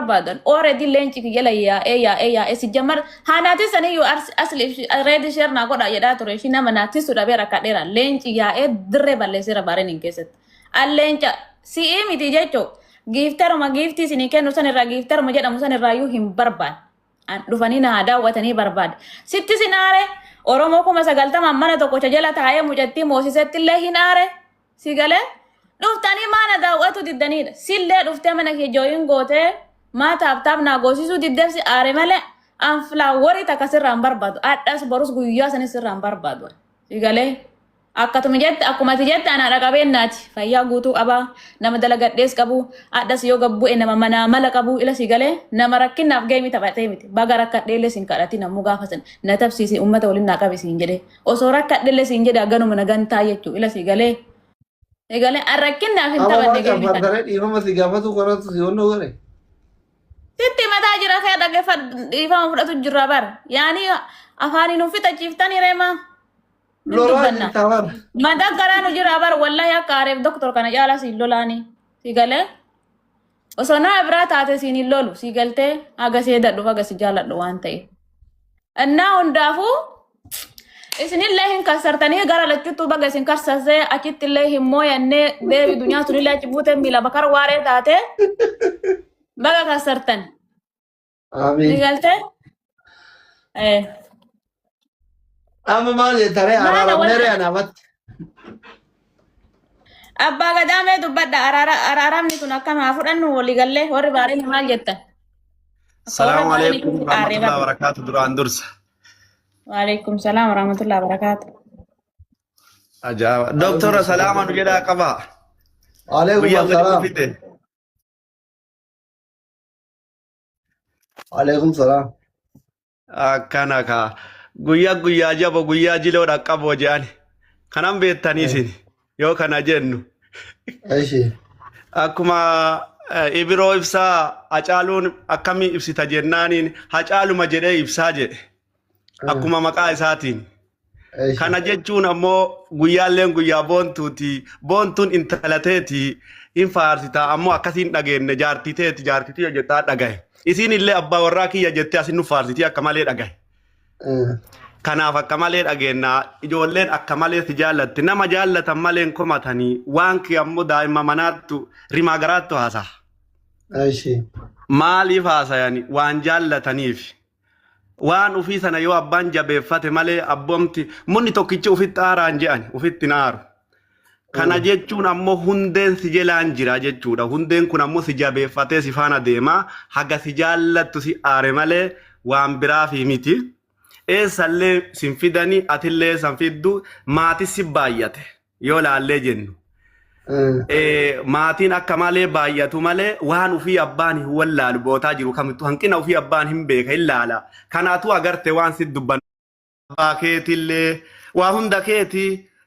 barbaadan. Already leenci kiyya jala yaa'ee yaa'ee yaa'ee si jammar haanaati saniyyuu asli reedi sheer naa godhaa jedhaa ture ishii nama naattisu dhabee rakkadheera. Leenci yaa'ee dirree balleesseera baareen keessatti. An leenca si'ii miti jechuu giiftaruma giiftii isinii kennu sanirraa giiftaruma jedhamu sanirraayyuu hin barbaanne. An dhufanii na haa daawwatanii barbaade. Sitti sin aare Oromoo 90,000 mana tokkocha jala taa'ee mucattii moosisetti illee hin aare. Si galee dhuftanii maa na daawwatu diddaniidha. Sillee dhuftee mana kee jooyin gootee maa taap taap naa goosisuu diddeef si aare malee an filaaworii takka sirraa hin barbaadu. Adhas borus guyyaa sanis sirraa hin barbaadu. Si galee Akkatuma jette akkuma ati jette anaa dhaqabeennaati. Fayyaa guutuu qabaa, nama dalagadhees qabu, adhas yoo gad bu'e nama manaa mala qabu ila si galee nama rakkinnaaf geemii taphatee miti. Baga rakkadheellee sin kadhatin ammoo gaafa san na tabsiisi ummata waliin naa qabi siin jedhee. Osoo rakkadhellee siin jedhe haganuma na gantaa jechuu ila si galee. Si galee an rakkinnaaf hin Amma taphanne maal geemii kana. cafartaree dhiifama si gaafatu kanatu si onnoo godhe. Sitti mataa jira kee dhaggeeffadhu dhiifama fudhatu jirra bar. Yaani afaaniin nu fixachiiftanii reemaa. Hin Lolaa dubbanna. jirta bar. Mataa garaa nu jira bar wallahi akka aareef doktor kana caalaa siin lolaani. Si galee osoo nama biraa taate siin hin lolu si galtee haga si hedadhu haga si jaaladhu waan ta'eef. Innaa hundaafuu isinillee hin kassartanii gara lachuttuu baga isin kassasee achittillee hin mooyannee deebi dunyaa sunillee achi buutee miila bakar waaree taate baga kassartan. Ni Amiin. galtee? Eh. Amma maal jettaree Maana araaramnee wanta ree anaafatti. Abbaa gadaa mee dubbadha araaramni kun akkam haa fudhannu walii gallee warri baareen maal jettan? Akka warra Salaamu baareen alaikum itti aaree warahmatullahi barra. wabarakatuh duraan dursa. Waalaikum salaam warahmatullahi wabarakaatu. Ajaa'iba. Alaikum Doktora salaama salaam. nu jedhaa qabaa. Alaikum Guyyaa walitti salaam. fide. Alaikum salaam. Akkana kaa. Guyyaa guyyaa jabo guyyaa jiloo dhaqqaboo jedhani. Kanan beektanii isin yoo kana jennu. Eshi. Akkuma Ibiroo ibsaa Hacaaluun akkamii ibsita jennaaniin Hacaaluma jedhee ibsaa jedhe. Akkuma maqaa isaatiin. Kana jechuun ammoo guyyaalleen guyyaa boontuuti. Boontuun intala teeti hin faarsita ammoo akkasiin dhageenne jaartii teeti jaartii tiyya jettaa dhagahe. Isiin illee abbaa warraa kiyya jettee asin nu faarsitii akka malee dhagahe. Kanaaf akka malee dhageenna ijoolleen akka malee si jaallatti nama jaallatan malee hin komatanii waan kee ammoo daa'ima manaattu rimaa garaattu haasa'a. Maaliif haasayani waan jaallataniif. Waan ufii sana yoo abbaan jabeeffate malee abbomti munni tokkichi ufitti aaraan je'an ufitti hin aaru. Kana jechuun ammoo hundeen si jelaan jira jechuudha. Hundeen kun ammoo si jabeeffatee si faana deema. Haga si jaallattu si aare malee waan biraafi miti. Eessallee sin fidani atillee san fiddu maati si baay'ate. yoo laallee jennu. Maatiin akka malee baay'atu malee waan ofii abbaan hin wallaalu bootaa jiru kamittuu hanqina ofii abbaan hin beeka hin laala. Kanaatu agarte waan si dubban abbaa keetillee waa hunda keeti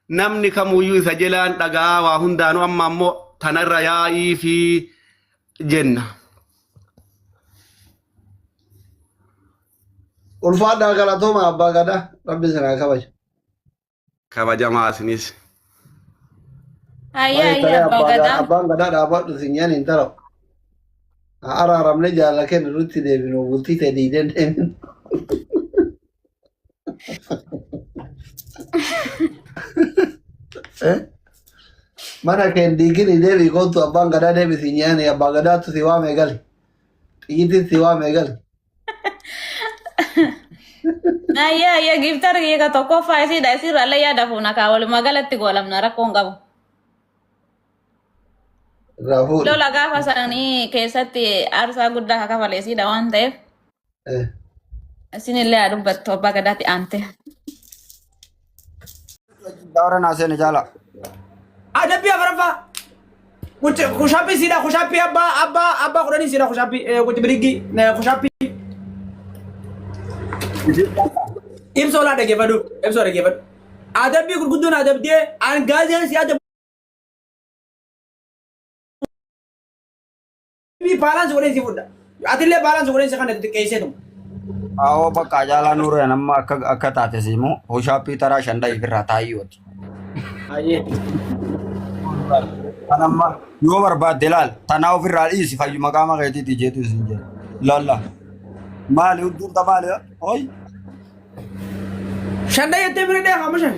namni kamuyyuu isa jelaan dhagaa waa hundaanuu amma ammoo tanarra yaa'ii fi jenna. Ulfaadhaa galatooma abbaa gadaa rabbi isin haa kabaju. Kabajamaa isinis. Ayyaa Maali ayyaa taree abbaa abbaa gadaa. abbaan gadaa dhaabadhu sin nyaan hin tara'u. Haa araaramne jaala kennu nutti deebinu bultii ta'e diideen deemin. Eh? Mana keen diigini deebii kootu abbaan gadaa deebi sin nyaani abbaa gadaatu si waamee gali. Xiyyitiin si waamee gali. Ayyaa ayyaa giiftar hiika tokkoffaa isiidha isiirra illee yaada fuuna kaa walumaa galatti goolamna rakkoo hin qabu. Irraa fuudhi. Lola gaafa sanii keessatti aarsaa guddaa haa kafale isiidha waan ta'eef Eh. isinillee haa dubbattu abbaa gadaatti aante. Daawra naa seene jaala. Adabbii afuraffaa. Kushaappii siidha kushaappii abbaa abbaa abbaa kudhanii siidha kushaappii kuchi biriggii kushaappii. Ibsoo laa dhaggeeffadhu ibsoo dhaggeeffadhu. Adabbii gurguddoon adabdee an gaazeen si adabbii baalaansi godheen si fudha. Atillee baalaansi godheen si kana xixiqqeesseetu. Awoo bakka jaalaa nuureen amma akka akka taate siimu hushaappii taraa shan dhahi irraa taayyooti. Ayyee. Kan amma yoo barbaadde laal tanaa ofirraa dhiisi fayyuma qaama keetiiti jeetu isin jedha. Laalla. Maali hundumta maali? Oy. Shan jettee bira dheekaa amma shan.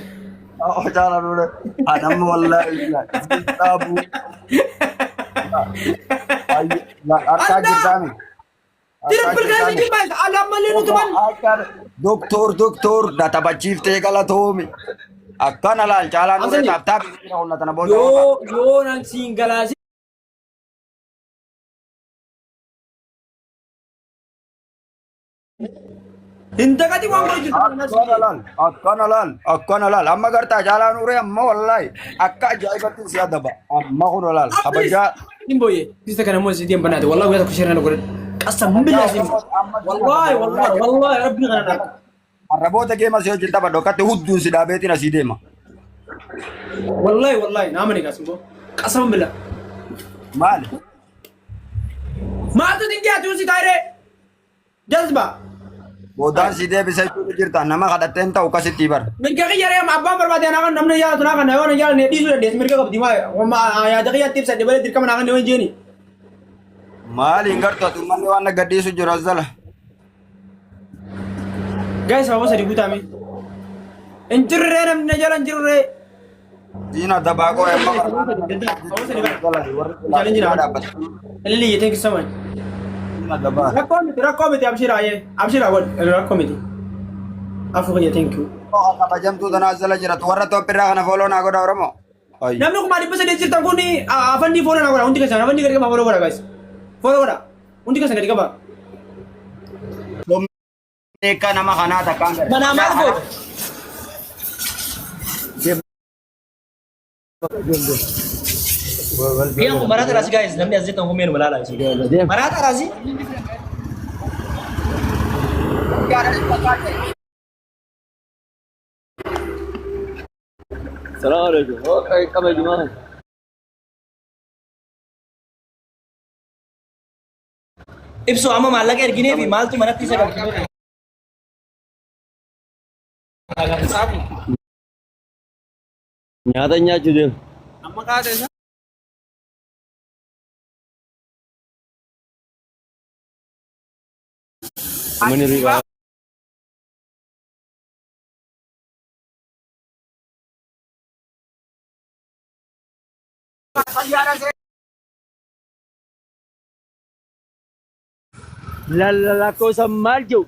Oh caalaa nuure. An amma wallaahi dhaabu. Harkaa jirtaami. Triple guys hin jibba ala ammallee nuti man. Doktor doktor na taphachiiftee galatoomi. Akkana laal caalaa nuure Asali. taaptaap humna tana booda. Yoo yoo nan siin galaasi. Hin dagati waan godhu jirtu. Akkana laal akkana laal akkana laal amma gartaa caalaa nuure amma wallaahi akka ajaa'ibatti si adaba amma kun laal kabajaa. Hin booye. Sista kana immoo si deem banaate. Wallahi guyyaa tokko sheerana godhadhu. Qassa billaa si. Wallahi wallahi wallahi rabbii kana naaf. Arraboota kee masii wajjin taphadhu akkatti hudduun si dhaabeetiin asii deema. Wallahi wallahi naa mani kaas immoo. Qassa billaa. Maali? Maaltu dingaatu si taa'ee? Jazba. Boodaan si deebisa jechuun jirta nama kadhatteen ta'u akkasitti bara. Mirga kiyya ree abbaan barbaade anaa kan namni jaalatu naa kan yoo na jaalanne dhiisuu dandeessi mirga qabdi maa yaada kiyyaatti ibsadhe malee dirqama naa kan yoo hin jeeni. Maali hin gartu ati uummanni waan gadhiisu jiru as jala. Guys sababa sadi guutame. Hin jirree namni na jala hin jirree. Diina dabaaqoo amma Sababa sadi bara. Ilili thank you so much. Diina dabaa. Rakkoo miti rakkoo miti abshira ayee abshira wal rakkoo miti. Afu kiyya thank you. Kabajamtuu tanaa as jala jiratu warra Itoophiyaa kana follow naa godha Oromoo. Namni 300,000 jirtan kun afandii follow naa godha hundi keessan afandii gadi qaba follow godha guys. Follow godha hundi keessan gadi qaba. Akka nama kanaa takkaan gara. Manaa maal goota? Kiyan kun maraata raasi guys namni as jettan kun meenuma laala isin. Maraata raasi. السلام عليكم. كم يا جماعة؟ Ibsu amma maallaqa erginee fi maaltu manatti isa galchine. Nyaata nyaachuu deemu. Amma kaasa isa. Mani riba. Lakkoofsa maal jiru?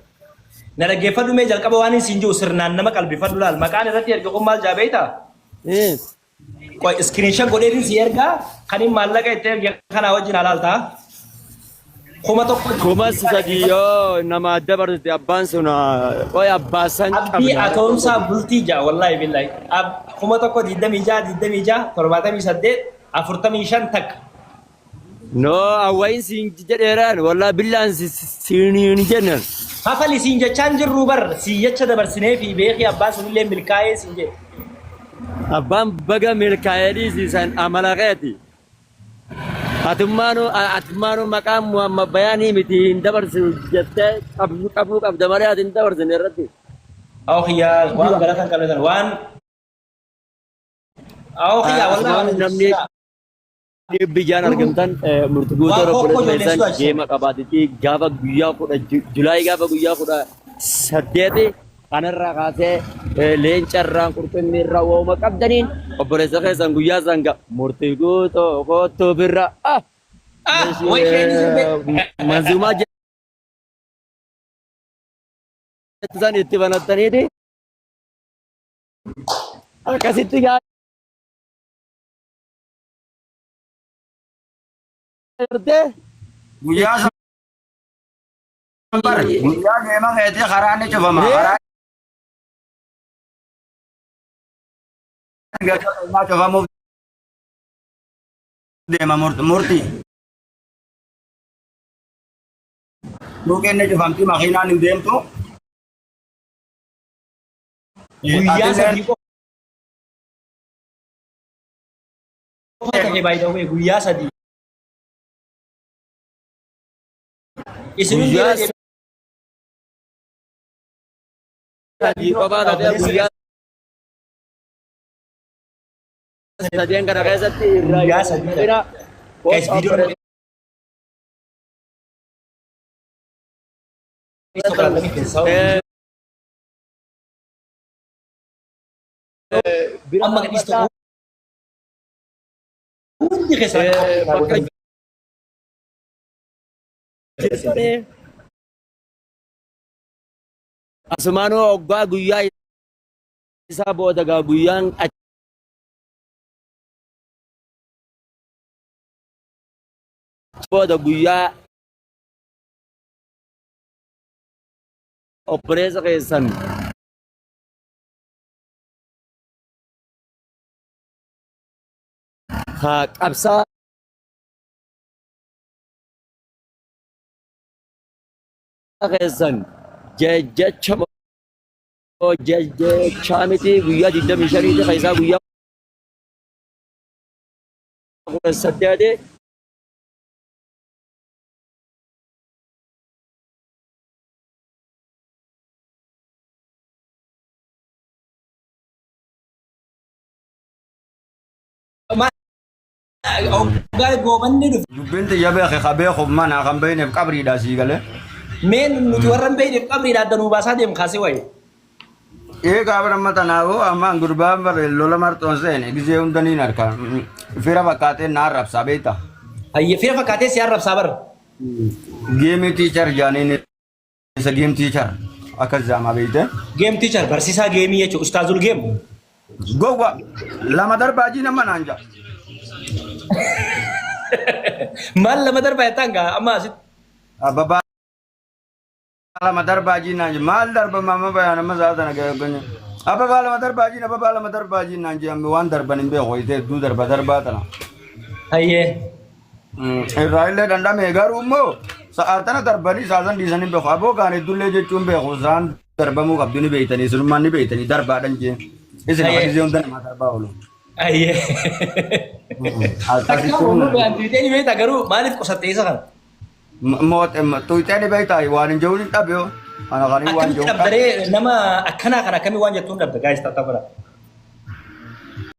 Na dhaggeeffadhu mee jalqaba waan isin jiru sirnaan nama qalbifadhu laal. Maqaan irratti erge kun maal jaa beektaa? Qoy screenshot godheetiin si ergaa kan inni maallaqa itti erge kanaa wajjin halaaltaa. 1000. 3,000 yoo nama dabarsite abbaan sun qoy abbaa san Abdii qabna. atoomsaa bultii ja'a wallaahi billahi. 1000 26 26 78 45 takka. No awwayin siin jedheeraan wallaahi billaan siin jennan. Kafali siin jechaan jirru bar siin jecha dabarsinee fi beekii abbaan sunillee milkaa'ee siin jedhe. Abbaan baga milkaa'ee dhiisisan amala keeti. Atummaanuu atummaanuu maqaan Muhammad Bayaanii miti hin dabarsinu jettee qabuu qabuu qabda malee ati hin dabarsine irratti. Awoo kiyyaa waan galatan qabatan waan. Awoo kiyyaa wallaahi waan Namni dhibbi jaan argamtan murtii guutuu Waan obboleessa hokkoo keessan ijoolleen geema qabaatiti gaafa guyyaa 10 Julaayii gaafa guyyaa 18 kanarraa kaasee leencarraan qurxummiirraa waa'uma qabdaniin obboleessa keessan guyyaa san murtii guutuu kottuu birra ah Ah, way isheen sirbe. Manzuumaa jettu san itti banattaniiti akkasitti gartee Guyyaa san bara guyyaa deema keetii karaan ni cufama. Karaa galma cufamuuf deema murtii. Suuqiin ni cufamti makiinaan hin deemtu. Guyyaa Atilleen 3 qofa ta'e by the way guyyaa 3. Isin hundi Guyyaa irra 3 qofaa taatee guyyaa Sadeen kana keessatti irraa Guyyaa 3 bira Guys, viidiyoo bira amma gadhiistu hundi keessa bakka jirtanii asumaanuu hoggaa guyyaa isaa booda gaa guyyaan achi booda guyyaa obboleessa keessan haa qabsaa keessan jecha moo jechaa miti guyyaa 25 keessaa guyyaa 18. Hoggaa goobanni dhufe. Dubbiin xiyya beeke ka beekuuf mana kan beekneef qabriidha sii galee. Mee nuti warra hin beekneef qabriidha adda nuu baasaa deemu kaasee wayi. Ee gaafa nama tanaafuu ammaan gurbaan bare lola marxoon seene gisee hunda niin harka. Fira fakkaatee na arrabsaa beekta. Hayya fira fakkaatee si arrabsaa bara. Game teacher jaaniin isa game teacher akkas jaamaa beekte. Game teacher barsiisaa geemii jechuudha. Ustaazul game. Gowwa lama darbaa jii nama naan jaa. Maal lama darbaa jettaan gaa amma asitti. Abbabaa lama darbaa jii naan jaa. Maal darba maama bayaan amma sa'a tana ganya. Abbabaa lama darbaa jii abbabaa lama darbaa jii naan jaa waan darban hin beeku wayitee hedduu darba darbaa tana. Hayyee. Irraa illee dhandhame garuu immoo sa'a tana darbanii sa'a san dhiisanii beeku. Aboo gaan hedduullee jechuun beeku sa'aan darbamuu qabdu ni beektanii sunummaan ni beektanii darbaadhan jee. Isin Hayyee. hojii hunda namaa darbaa oolu. Hayyee. Akkasitti Takka humna beektii ni beekta garuu maaliif qusatte isa kana? Tuuxee ni beektaa waan hin jiruun hin dhabe yoo. Ana kan waan Akkamitti jiru dhabdaree nama akkanaa kana akkamii waan jettuun dhabda gaayis tatta godha.